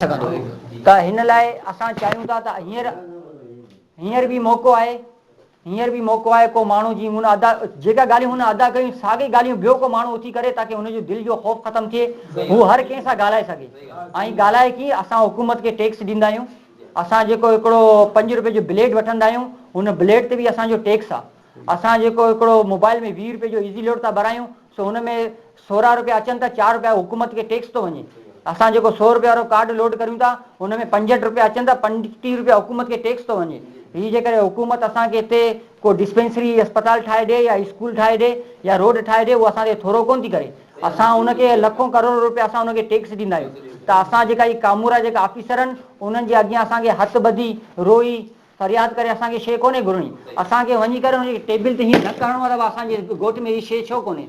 سگهندو ته هن لاء اسان چاهيون ٿا ته هينئر هينئر به موقعو آهي هينئر به موقعو آهي ڪو ماڻهو جي هن ادا جيڪا ڳالهيون هن ادا ڪيون ساڳي ڳالهيون ٻيو ڪو ماڻهو اٿي ڪري تاڪه هن جو دل جو خوف ختم ٿئي هو هر ڪنهن سان ڳالهائي سگهي ۽ ڳالهائي ڪي اسان حڪومت کي ٽيڪس ڏيندا آهيون اسان جيڪو هڪڙو پنج روپئي جو بليڊ وٺندا آهيون هن بليڊ تي به اسان جو ٽيڪس آهي اسان جيڪو هڪڙو موبائل ۾ 20 روپئي جو ايزي لوڊ ٿا ڀرايون سو هن ۾ 16 روپيا اچن ٿا 4 روپيا حڪومت کي ٽيڪس ٿو وڃي. اسان جيڪو 100 روپيا وارو ڪارڊ لوڊ ڪريون ٿا ان ۾ 65 روپيا اچن ٿا 35 روپيا حڪومت کي ٽيڪس ٿو وڃي. هي جيڪڏهن حڪومت اسان کي هتي ڪو ڊسپينسري اسپتال ٺاهي ڏي يا اسڪول ٺاهي ڏي يا روڊ ٺاهي ڏي اهو اسان تي ٿورو ڪونه ٿي ڪري. اسان ان کي لکون ڪروڙ روپيا اسان ان کي ٽيڪس ڏيندا آهيون ته اسان جيڪا هي ڪامورا جيڪا آفيسر آهن انهن جي اڳيان اسان کي هٿ ٻڌي روئي فرياد ڪري اسان کي شيء ڪونهي گهرڻي. اسان کي وڃي ڪري هن جي ٽيبل تي هيئن ڌڪ هڻڻو آهي ته ڀاء اسان جي ڳوٺ ۾ هي شيء ڇو ڪونهي.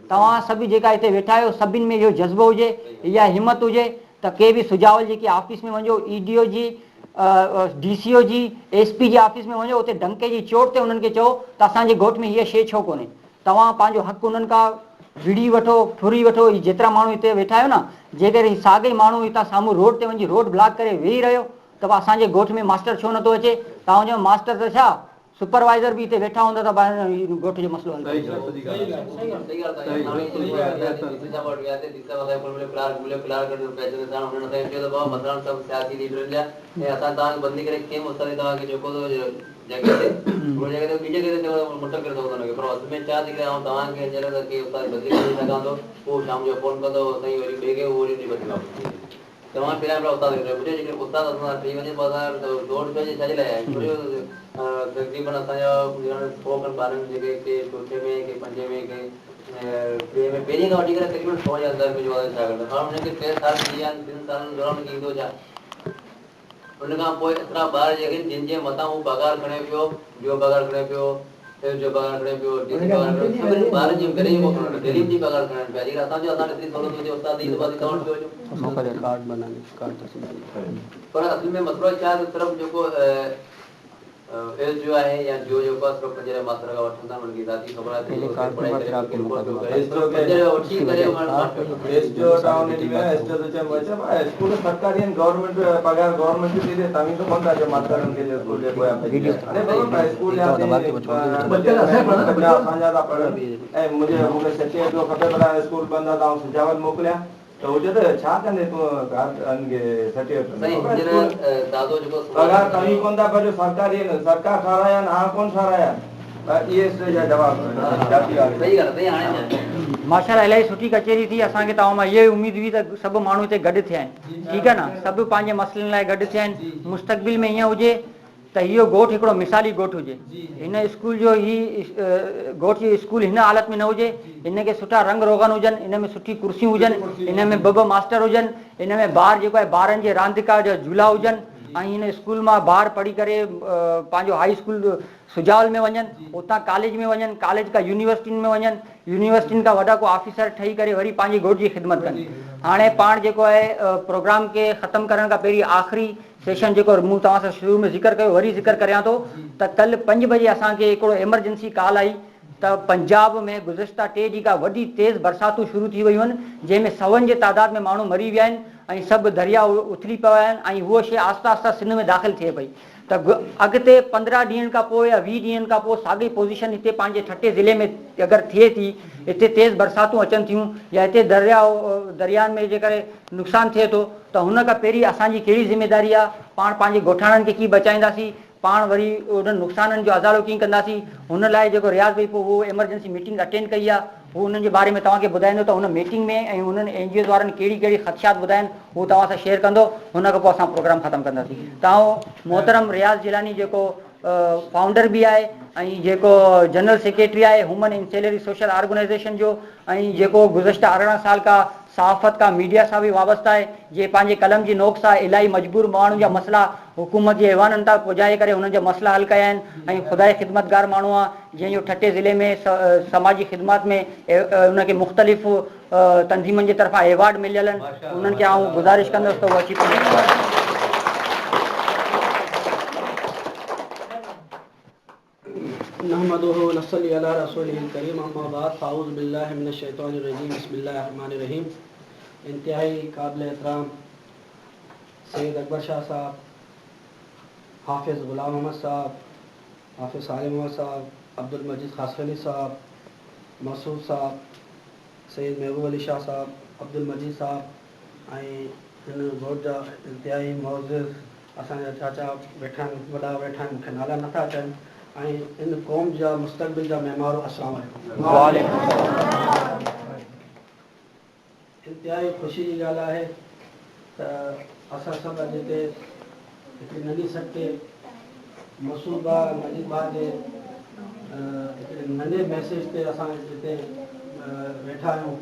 توهان سڀ جيڪا هتي ويٺا آهيو سڀن ۾ اهو جذبو هجي، اها همت هجي ته ڪي به سجاول جي ڪي آفيس ۾ وڃو، اي ڊي او جي، ڊي سي او جي، ايس پي جي آفيس ۾ وڃو اتي ڊنڪي جي چوٽ تي انهن کي چئو ته اسان جي ڳوٺ ۾ هيء شيء ڇو ڪونهي. توهان پنهنجو حق انهن کان وڙهي وٺو، ڦري وٺو. هي جيترا ماڻهو هتي ويٺا آهيو نه جيڪڏهن هي ساڳئي ماڻهو هتان سامهون روڊ تي وڃي روڊ بلاڪ ڪري ويهي رهيو ته به اسان جي ڳوٺ ۾ ماستر ڇو نٿو اچي؟ توهان چوندو ماستر ته ڇا سپروائيزر به هتي ويٺا هوندا ته به هن ڳوٺ جو مسئلو حل ڪري توهان پهريان هڪڙا استاد کي پڇيو جيڪڏهن استاد اسان سان ٺهي وڃي پوء اسان وٽ زور ڇو جي ڇا جي لاء آهي ڇو جو تقريبن اسان جا سو کن ٻارن جيڪي ڪي چوٿين ۾ ڪي پنجين ۾ ڪي ٽئين ۾ پهرين کان وٺي ڪري تقريبن سو جي اندر ۾ جو آهي شاگرد هاڻ انهن کي ٽي سال ٿي ويا آهن ٽن سالن دوران انهن کي ايندو ڇا ان کان پوء ايترا ٻار جيڪي جن جي مٿان هو پگهار کڻي پيو جو پگهار کڻي پيو ايس جو پگهار کڻي پيو ڊي سي پگهار کڻي پيو سڀني ٻارن جي غريب غريب جي پگهار کڻن پيا جيڪڏهن اسان جو اسان ايتري سهولت هجي استاد جي ته اسين توهان وٽ پيو اچون پر اصل ۾ مسئلو ڇا آهي ته صرف جيڪو ايس جو آهي يا جو جيڪو آهي صرف پنج رپيا ماستر کان وٺن ٿا انهن کي ذاتي خبر آهي ته اهو پڙهائي ڪري پيو رپورٽ پيو ڪري صرف پنج رپيا وٺي ڪري انهن ماستر ايس جو ٽائون ايريا ۾ ايس جو ته چئبو آهي چئبو آهي اسڪول سرڪاري آهن گورنمينٽ پگهار گورنمينٽ ٿي ڏي توهين ته ڪونه ٿا چئو ماسترن کي جو اسڪول جي پويان پئجي ويا اڙي بابا اسڪول جا بچا اسان جا ٿا پڙهن ۽ منهنجي مون کي سرٽيفڪيٽ پيو کپي پر اسڪول بند آهي ته آئون سجاول موڪليان ته هو چئي ته ڇا ڪندين تون هن کي سرٽيفڪيٽ سائين هينئر دادو جيڪو پگهار توهين ڪونه ٿا ڀريو سرڪاري آهن سرڪار ٺهرايا آهن هاڻ ڪونه ٺهرايا آهن اهي جا جواب جاتي واري. صحيح ڳالهه سائين هاڻي ماشاءالله الاهي سٺي ڪچهري ٿي اسان کي توهان مان اها ئي اميد هئي ته سڀ ماڻهو هتي گڏ ٿيا آهن ٺيڪ آهي نه سڀ پنهنجي مسئلن لاء گڏ ٿيا آهن مستقبل ۾ ائين هجي ته اهو ڳوٺ هڪڙو مثالي ڳوٺ هجي. هن اسڪول جو هي ڳوٺ جو اسڪول هن حالت ۾ نه هجي. هن کي سٺا رنگ روغن هجن، هن ۾ سٺي ڪرسيون هجن، هن ۾ ٻه ٻه ماستر هجن، هن ۾ ٻار جيڪو آهي ٻارن جي رانديڪا جا جهولا هجن ۽ هن اسڪول مان ٻار پڙهي ڪري پنهنجو هائي اسڪول سجاول ۾ وڃن، اتان ڪاليج ۾ وڃن، ڪاليج کان يونيورسٽين ۾ وڃن، يونيورسٽين کان وڏا ڪو آفيسر ٺهي ڪري وري پنهنجي ڳوٺ جي خدمت ڪن. هاڻي پاڻ جيڪو آهي پروگرام کي ختم ڪرڻ کان پهرين آخري سيشن جيڪو مون توهان سان شروع ۾ ذڪر ڪيو وري ذڪر ڪريان ٿو ته ڪلهه پنج بجي اسان کي هڪڙو ايمرجنسي ڪال آئي ته پنجاب ۾ گذشته ٽي ڏينهن کان وڏي تيز برساتون شروع ٿي ويون آهن جنهن ۾ سون جي تعداد ۾ ماڻهو مري ويا آهن ۽ سڀ درياء اٿلي پيا آهن ۽ هوء شيء آهستي آهستي سنڌ ۾ داخل ٿئي پئي ته اڳتي 15 ڏينهن کان پوء يا 20 ڏينهن کان پوء ساڳي پوزيشن هتي پنهنجي ٺٽي ضلعي ۾ اگر ٿئي ٿي هتي تيز برساتون اچن ٿيون يا هتي درياء دريائن ۾ جي ڪري نقصان ٿئي ٿو ته هن کان پهرين اسان جي ڪهڙي ذميداري آ، پاڻ پنهنجي ڳوٺاڻن کي ڪيئن بچائينداسين، پاڻ وري انهن نقصانن جو ازالو ڪيئن ڪنداسين، هن لاء جيڪو رياض ڀئي پوء اهو ايمرجنسي ميٽنگ اٽينڊ ڪئي آ، هو انهن جي باري ۾ توهان کي ٻڌائيندو ته هن ميٽنگ ۾ ۽ انهن اين جي اوز وارن ڪهڙي ڪهڙي خدشات ٻڌايا آهن، هو توهان سان شيئر ڪندو، هن کان پوء اسان پروگرام ختم ڪنداسين. ته آئون محترم رياض جيلاني جيڪو فائونڊر به آهي ۽ جيڪو جنرل سيڪريٽري آهي هيومن انسيلري سوشل آرگنائيزيشن جو ۽ جيڪو گذشته 18 سال کان صحافت کان ميڊيا سان به وابسته آهي، جنهن پنهنجي قلم جي نوڪ سان الاهي مجبور ماڻهن جا مسئلا حڪومت جي ايوانن تائين پڄائي ڪري هنن جا مسئلا حل ڪيا آهن ۽ خدائي خدمتگار ماڻهو آهي جنهن جو ٺٽي ضلعي ۾ سماجي خدمات ۾ ان کي مختلف تنظيمن جي طرفان ايوارڊ مليل آهن انهن کي آئون گذارش ڪندس ته هو اچي پنهنجو نحمده ونصلي علي رسوله الڪريم اما بعد فاعوذ بالله من الشيطان الرجيم بسم الله الرحمن الرحيم انتهائي قابل احترام سيد اڪبر شاهه صاحب، حافظ غلام محمد صاحب، حافظ صالح محمد صاحب، عبدالمجيد خاصخيلي صاحب، مسعود صاحب، سيد محبوب علي شاهه صاحب، عبدالمجيد صاحب ۽ هن ڳوٺ جا انتهائي معزز اسان جا چاچا ويٺا آهن، وڏا ويٺا آهن، مون کي نالا نٿا اچن ۽ ان قوم جا مستقبل جا معمارو السلام عليڪم. وعليڪم السلام. انتهائي خوشي جي ڳالهه آهي ته اسان سڀ اڄ هتي هڪڙي ننڍي سڏ تي مسعود ڀاء ۽ مجيد ڀاء جي هڪڙي ننڍي ميسيج تي اسان هتي ويٺا آهيون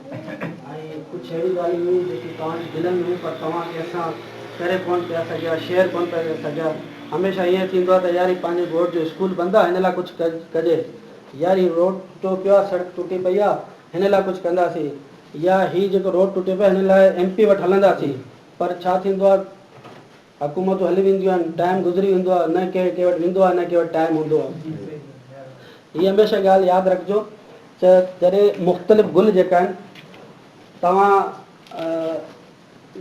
۽ ڪجهه اهڙيون ڳالهيون هيون جيڪي توهان جي دلن ۾ هيون پر توهان ڪنهن سان ڪري ڪونه پيا سگهيا شيئر ڪونه پيا ڪري سگهيا هميشه ائين ٿيندو آهي ته يار هي پنهنجي ڳوٺ جو اسڪول بند آهي هن لاء ڪجهه ڪجي يار هي روڊ ٽٽو پيو آهي سڙڪ ٽٽي پئي آهي هن لاء ڪجهه ڪنداسين يا هي جيڪو روڊ ٽٽي پيو آهي هن لاء ايم پي وٽ هلنداسين پر ڇا ٿيندو آهي حڪومتون هلي وينديون آهن ٽائيم گذري ويندو آهي نه ڪنهن ڪنهن وٽ ويندو آهي نه ڪنهن وٽ ٽائيم هوندو آهي هي هميشه ڳالهه ياد رکجو ته جڏهن مختلف گل جيڪا آهن توهان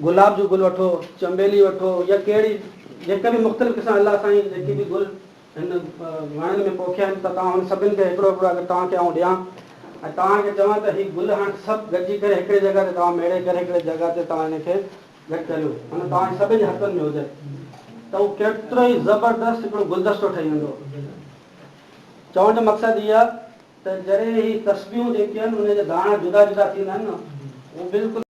گلاب جو گل وٺو چنبيلي وٺو يا ڪهڙي جيڪا به مختلف قسم الله سائين جيڪي به گل هن وڻن ۾ پوکيا آهن ته توهان انهن سڀني کي هڪڙو هڪڙو اگر توهان کي آئون ڏيان ۽ توهان کي چوان ته هي گل هاڻ سڀ گڏجي ڪري هڪڙي جڳهه تي توهان ميڙي ڪري هڪڙي جڳهه تي توهان هن کي گڏ ڪريو معنيٰ توهان جي سڀني جي هٿن ۾ هجي ته اهو ڪيترو ئي زبردست هڪڙو گلدستو ٺهي ويندو. چوڻ جو مقصد هي آهي ته جڏهن هي تسبيحون جيڪي آهن انهن جا داڻا جدا جدا ٿيندا آهن نه اهو بلڪل.